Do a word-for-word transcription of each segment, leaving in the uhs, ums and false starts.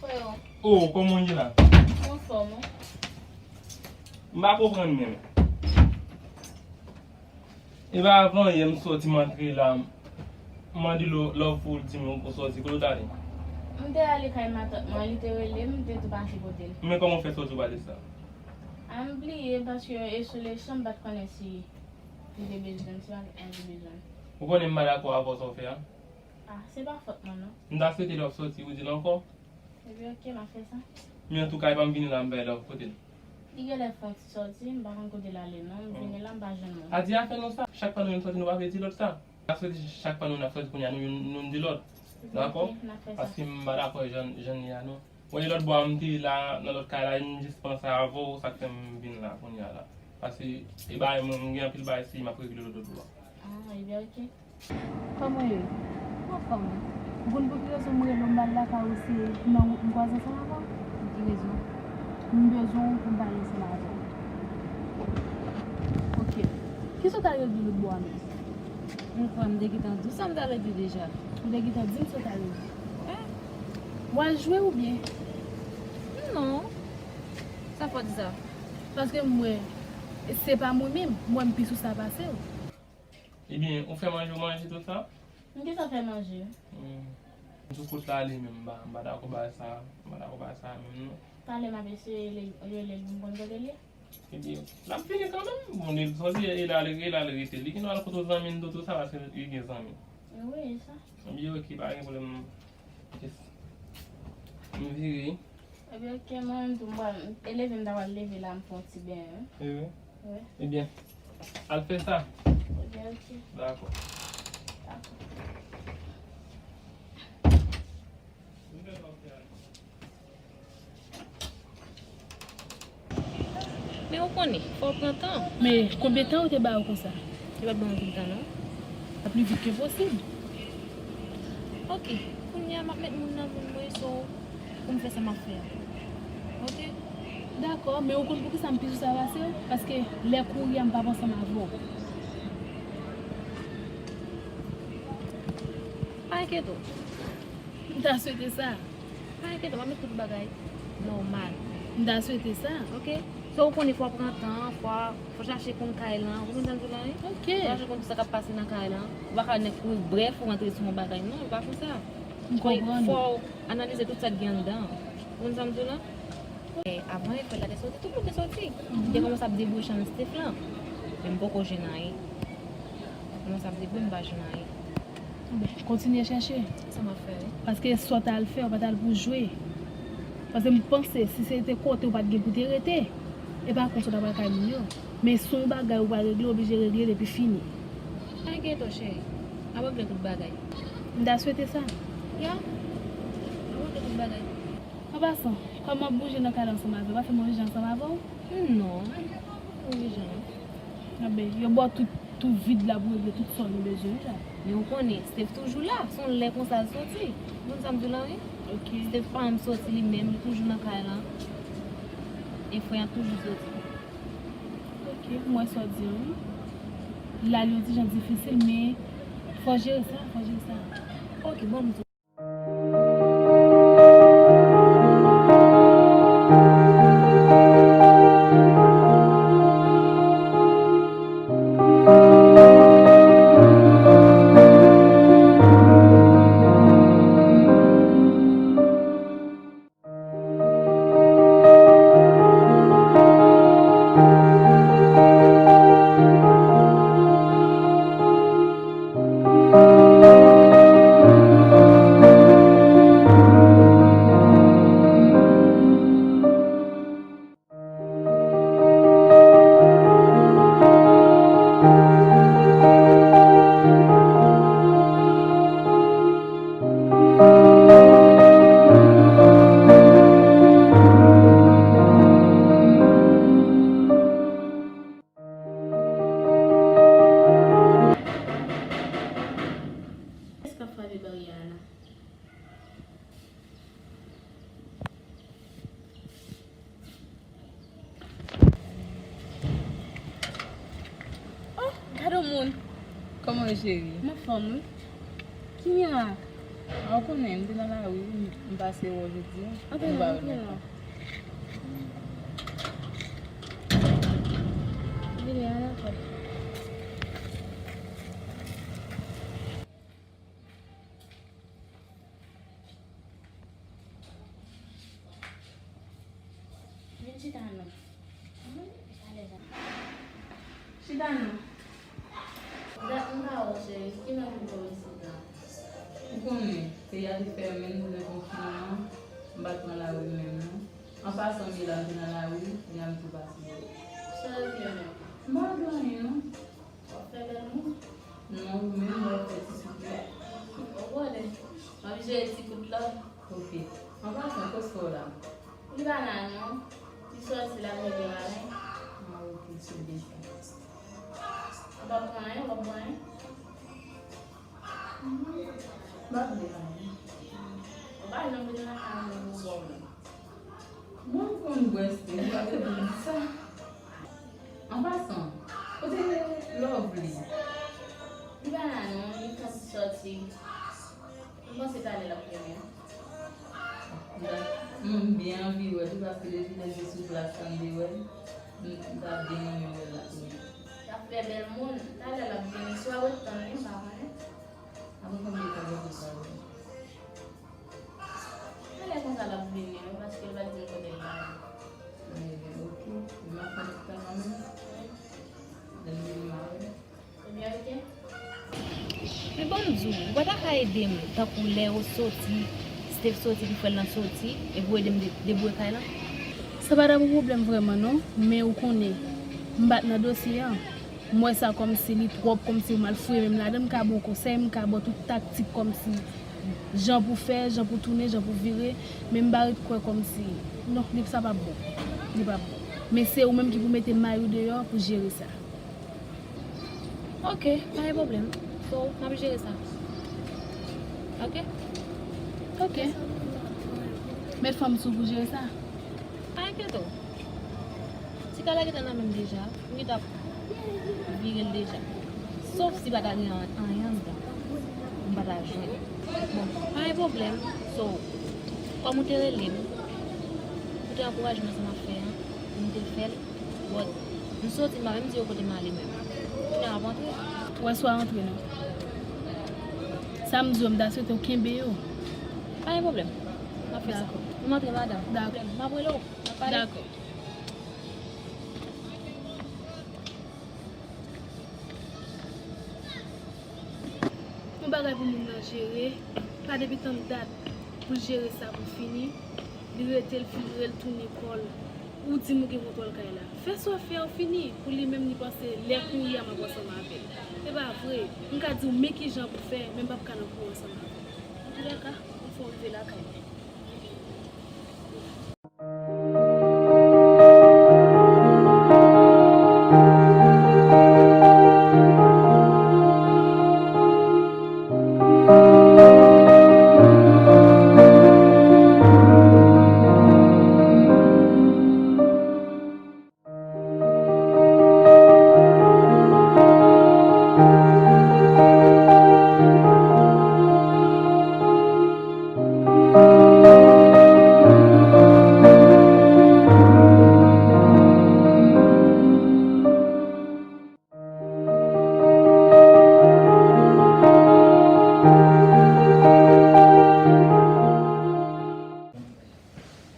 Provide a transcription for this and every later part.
Freo. Oh, kòman w ye la? M anfòm, wi. M pa konprann menm. E pa avan yè m sòti, m antre la, m mande Lo-, Love pou l di m ou sòti, kote w t ale? M te ale kay matant mwen, li te rele m, m te tou pase kote l. Men kòman w fè sòti w pa di sa? A, m bliye, paske e sou lesan m pa t konnen si li te bezwen m, si m pa t bezwen m. Ou konnen m pa dakò avè w sa w fè a? A, se pa fòt mwen, non. M ta swete lè w ap sòti, ou di l ankò. Ebyen, oke, m ap fè sa. Men antouka, e pa m vini la, m bay love kote l. Li genlè fè yon ti sòti, m pa konn kote l ale, non. M vini la, m pa jwenn moun. A di afè nou sa. Chak fwa nou menm sòti, nou pa vle di lòt sa. N ap sòti chak fwa nou, n ap sòti kounye a, nou youn, nou di lòt. Dakò? Oke, n ap fè sa. Paske m pa dakò jan, jan l ye a, non. Ou wè lòt bò a, m te la, nan lòt kay la, m jis panse avè w, sa k fè m vin la kounye a la. Paske, e bagay mwen, m gen anpil bagay, si m ap regle lòt bò a. A, ebyen, oke. Kòman w ye? M anfòm, wi. Ou konn pou ki rezon m rele w m al lakay ou, se nan wout m kwaze ansanm avè w? Pou ki rezon? M bezwen w pou m pale ansanm avè w. Oke. Kisa w t al regle lòt bò a menm? Yon fwa m te gentan di w sa m t al regle deja. Ou te gentan di m sa w t al regle. Eh? W al jwe oubyen? Non. Sa fè w di sa? Paske m wè, se pa mwen menm, m wè m pi sou sa pase w. Ebyen, ou fè manje, ou manje tout sa? M gentan fè manje. Hmm. Sou kote l ale menm, m pa, m pa dakò bagay sa, m pa dakò bagay sa menm non. Talè m ap eseye rele l pou m konn kote l ye. Ebyen, l ap vini kanmenm. Bon, li sòti, e l al, e l al rete. Li gen dwa al kote zanmi l tou, tou sa, paske li gen zanmi. Wi, e sa. Ebyen, oke, pa gen pwoblèm. Yes. M vire. Ebyen, oke, mwen menm tou, m pral, e leve m ta pral leve la, m fè yon ti benyen. Wi. Wi. Ebyen, al fè sa. Ebyen, oke. Dakò. Dakò. Men ou konnen, fò w pran tan. Men konbyen tan yo te ba ou konsa? Yo pa t ban m anpil tan, non. A, pli vit ke posib. Oke, kounye a m ap met moun nan moun mwen, so, pou m fè sa m ap fè a. Oke? Dakò, men ou konn poukisa m pi sou sa pase w? Paske lè kouri a m p ap ansanm avè w. Pa enkyete w. M ta swete sa. Pa enkyete w, m ap met tout bagay nòmal. M ta swete sa. Oke? So, ou konnen fò w pran tan, fò, fò w chache konn kay lan. Ou konprann sa m di w la, wi? Oke. Fò w chache konn sa k ap pase nan kay lan. Ou pa ka nèk kouri, brèf, ou rantre sou yon bagay. Non, ou pa fè sa. M konprann. Fò w analize tout sa k gen anndan. Ou konprann sa m di w la? E, avan e fè la te soti, tout moun te soti. M te kòmanse ap debouye chanm Steph lan. Men m poko jwenn anyen. Kòmanse ap debouye, m pa jwenn anyen. Bon, kontinye chèche. Sa m ap fè, wi. Paske sa w t al fè, w pa t al pou jwe. Paske m panse, si se te kote w pa t gen pou te rete, e pa konsa w ta pral kay moun yo. Men se yon bagay ou pral regle, w oblije regle l epi fini. Pa enkyete w, cheri. M ap regle tout bagay. M ta swete sa. Ya. M ap regle tout bagay. An pasan, kòm m ap bouje nan kay la ansanm avè w, pa fè m manje ansanm avè w? Non, pa manje non. Anben, yo ba w tout, tout vid la pou regle tout sa w bezwen la. Men ou konnen, Steph toujou la, se yon lè konsa l soti. Ou konn sa m di w la, wi? Oke. Steph pa janm soti li menm, li toujou nan kay la. E frè an toujou soti. Oke, m wè sa w di an, wi. La, li yon ti jan difisil, men fò w jere sa, fò w jere sa. Oke, bon, m di w. Kiyès k ap frape baryè a la? Oh, gade yon moun. Kòman w ye, cheri? M anfòm, wi. Ki mirak? A, ou konnen, m te nan lari, m, m pase wè w jodi a. Antre non, antre non. Vini, ann antre. Vin chita non. Chita non. Dat m pa wè w, cheri. Kilè w vin pran m isit la? Ou konnen, peyi a te fèmen, nou te nan konfinman, m pa t nan lari menm non. An pasan, m ye la, m te nan lari, kounye a m tou pase wè w. Sa w regle menm? M pa regle anyen non. W ap fè bèl moun? Non, ou menm, w ap fè ti kout la. Ou konnen, m ap jere ti kout la. Ok. An pasan, kote w la? Li pa la non. Li sòti, l al rele maren. Ah, ok, se byen sa. Ou p ap pran anyen, ou p ap pran anyen? M pa vle anyen. Ou pa janm vle nan kay mwen pou w ba w non. Mwen m konn bwè se, ou pa bezwen di sa. An pasan, kote Lovely? Li pa la non, li fè yon ti sòti. M panse talè l ap vini an. M byen anvi wè l tou, paske depi lè l te sou plas la m te wè l, m, m ta byen renmen wè l la kounye a. L ap fè bèl moun, talè l ap vini, swa w ret tann li, m pa konnen. Apre konbyen tan w ret tann li? Talè konsa l ap vini wi, paske l pa t di m kote l prale. Ebyen, ok. M ap fè ti tan kanmenm. Lè l vini, m a wè l. Ebyen, ok. Men ban m di w, ou pa ta ka ede m, tankou lè yo soti, Steve soti pou frè l lan soti, epi w ede m de-, debouye kay lan? Sa pa ta pou pwoblèm vrèman non, men ou konnen, m pa t nan dosye a. M wè sa kòmsi li twòp, kòmsi m al fouye men m ladan, m ka ba w konsèy, m ka ba w tout taktik kòmsi jan pou fè, jan pou tounen, jan pou vire, men m pa ret kwè kòmsi, non, li, sa p ap bon. Li p ap bon. Men se ou menm ki pou mete may ou deyò pou jere sa. Ok, pa gen pwoblèm. So, m ap jere sa. Ok? Ok. Met fanm sou pou jere sa. Pa enkyete w. Ti kay la gentan nan men m deja. M gentan ap vire l deja. Sof si pa ta gen an-, anyen anndan, m pa ta jwenn. Bon, pa gen pwoblèm. So, kòm ou te rele m, ou te ankouraje m nan sa m ap fè an, m te fè l. But, m soti, m pa menm di yo kote m ale menm. Kounye a m ap antre. Ou wè si w a antre non. Sa m di w, m ta swete w kenbe yo. Pa gen pwoblèm. M ap fè sa. Dakò. M antre, madanm. Dakò. M ap rele w. N ap pale. Dakò. Yon bagay pou moun nan jere, pa depi tann dat pou l jere sa pou fini, li rete l vire l tounen kò l, ou di m ou gen kontwòl kay la. Fè sa w fè an fini, pou li menm li panse lè kounye a m ap ansanm avè l. E pa vre, m ka di w men kijan pou fè, men m p ap ka nan kouran ansanm avè l. Antoulèka, m fè w rive lakay mwen.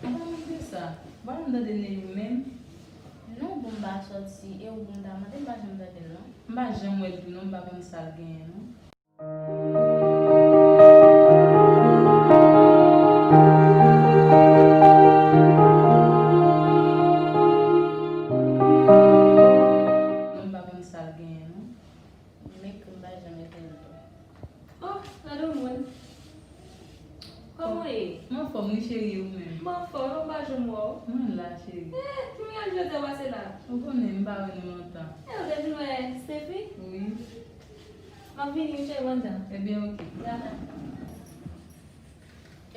An palan de sa, ou pa janm tande Neyou menm? Non, bon, m pa sòti, e ou pou m ta mande, m pa janm tande l non. M pa janm wè l tou non, m pa konn sa l genyen non. Non, m pa konn sa l genyen non. Mèk m pa janm ete l tou. Oh, gade yon moun. Kòman w ye? M anfòm wi cheri, e ou menm? M anfòm, m pa janm wè w. Mwen la cheri. Eh, ki bagay jodi a pase la? Ou konnen m pa wè nou lontan. Eh, ou te vin wè Steffi? Wi. M ap vini wi cheri, m anndan. Ebyen ok. Dakò.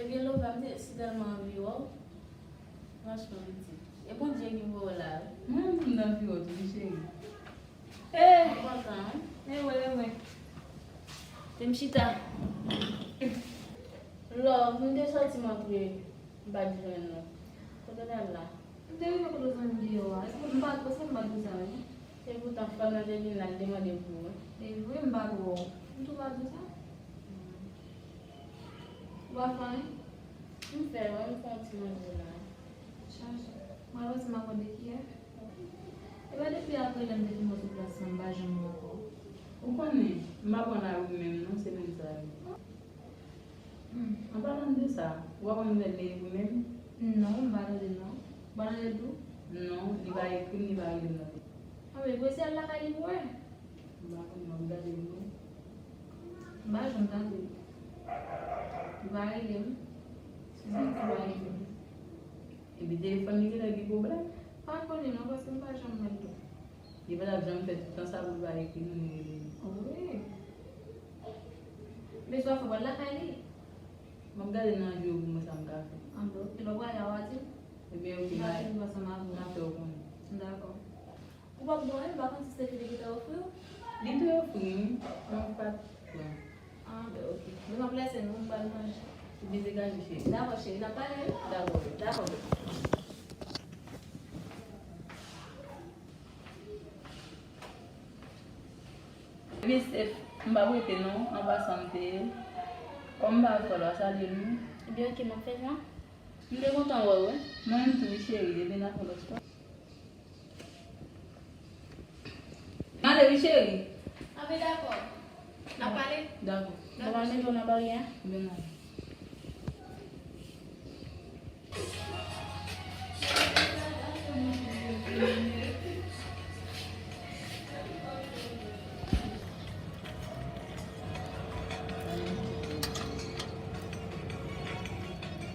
Ebyen Lova, m te si tèlman anvi wè w. Franchman pitit. E Bondye ki voye w la wi. Mwen menm m t anvi wè w tou wi cheri. Eh! Mwen kontan wi. E mwen, e mwen. Te m chita. Love, m te sòti m antre, m pa t jwenn ou. Kote w t al la? M te rive kote w jwenn deyò a. Èske m pa t, èske m pa t di w sa, wi? Epoutan, fanm nan te vin la, l te mande pou ou. E vre, m pa t wè w. M tou pa t di w sa? Ou pa fè anyen? M fè, wi, m fè yon ti manje la. Chaje. Malòz m ap mande kiyès. Epa depi apre lè m te fin mwen sou plas lan, m pa janm wè w ankò. Ou konnen, m pa pran lari menm non, se menm sa yo. Hmm. An palan de sa, ou pa konn nouvèl Mary menm? Non, m pa tande non. Ou pa tande l tou? Non, li pa ekri m, li pa rele m non. Anben, prese al lakay li pou wè. M pa konn, m ap gade l wi. M pa janm tande l. Li pa rele m. Si se li pa rele m. Epi telefòn li genlè gen pwoblèm? Pa konnen non, paske m pa janm wè l tou. Li pa t ap janm fè tout tan sa pou l pa ekri nou ni rele nou. Wi. Men sa w fè, w al lakay li? M ap gade nan jou yo pou m wè sa m ka fè. Anben, oke, lè w prale a, w a di m. Ebyen, oke, m a, m a fè w konnen. Dakò. Ou p ap bwè, m pa konn si se fi li ki te ofri w. Li te ofri m, men m pa t pran. Anben, oke. Men m ap lese nou, m pral manje. Byen degaje, cheri. Dakò, cheri, n ap pale, wi. Dakò. Dakò. Ebyen, Steph, m p ap rete non, an pasan m te, kòm m pa follow a, salye nou. Ebyen, oke, m ap fè sa. M te kontan wè w, wi. Mwen menm tou, wi, cheri, ebyen, n a fè lòt fwa. N ale, wi, cheri. Anben, dakò. N ap pale? Dakò. Dakò, cheri. Bon, m al mete w nan barye a. Ebyen, n ale.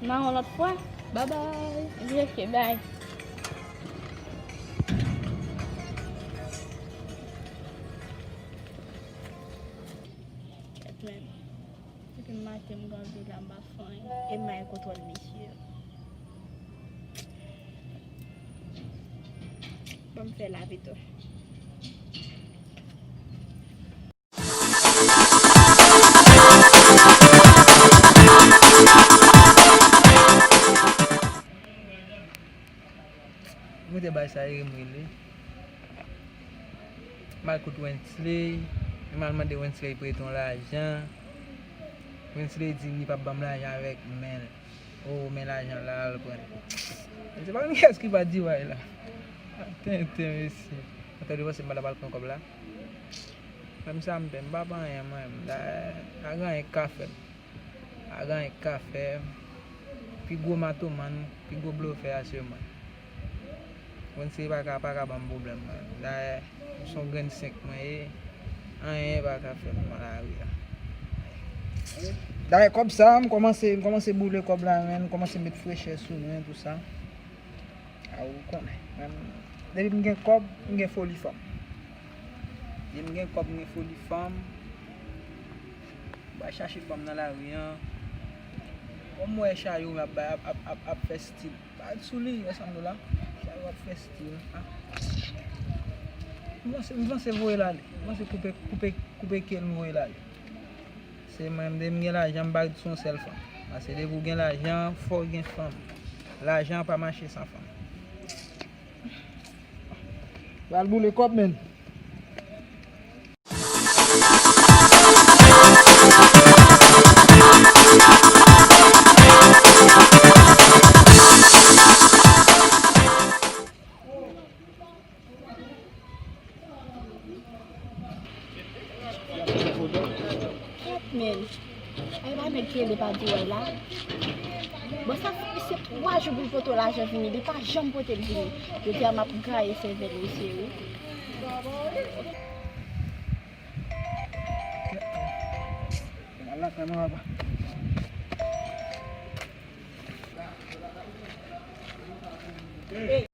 Nan yon lòt fwa. Bye bye. Epi, oke, bye. Kèt, men. Depi maten m kanpe la, m pa fè anyen. E m al kontwòl mesye yo. Ban m fè la pito. Kote bay sa ye, m rele. M al kot Wensley, m al mande Wensley prete yon lajan. Wensley di li p ap ban m lajan avèk men l. O, men lajan la, al pran. Men se pa yon kiyès ki pa di bay la. Tenten, mesye. Antò li panse m pa t ap al pran kòb la. Menm sa m pè, m pa pran anyen, mwen. La, la gen anyen k ka fè m. Agan k ka fè, pi gwo matomann, pi gwo blofè a se mwen. Wensley pa ka, pa ka ban m pwoblèm, mwen. Dayè, m se yon grenn senk mwen ye, anyen pa ka fè m nan lari a. Dayè, kòb sa, m kòmanse, m kòmanse boule kòb la, men, m kòmanse met frechè sou mwen, tou sa. A, ou konnen. Mwen, depi m gen kòb, m gen foli fanm. Depi m gen kòb, m gen foli fanm. M pa chache fanm nan lari an. Kòm m wè Chayou ap, ap, ap, ap, ap fè stil. Pa sou li, wè sa m di w la. Chayou ap fè stil. Ah. M panse, m panse voye l ale. M panse koupe, koupe, koupe ke l, m voye l ale. Se mwen, m gen lajan, m pa ret sou yon sèl fanm. Paske depi w gen lajan, fò w gen fanm. Lajan pa mache san fanm. Pral boule kòb, menn. Kèt, men. Ay, pa nèg ki rele pa di wè la. Bon, sa fè se twa jou pou l pote w lajan vini, li pa janm pote l vini. Jodi a, m ap gaye sèvèl misye, wi. Al lakay mwen, papa. Ey,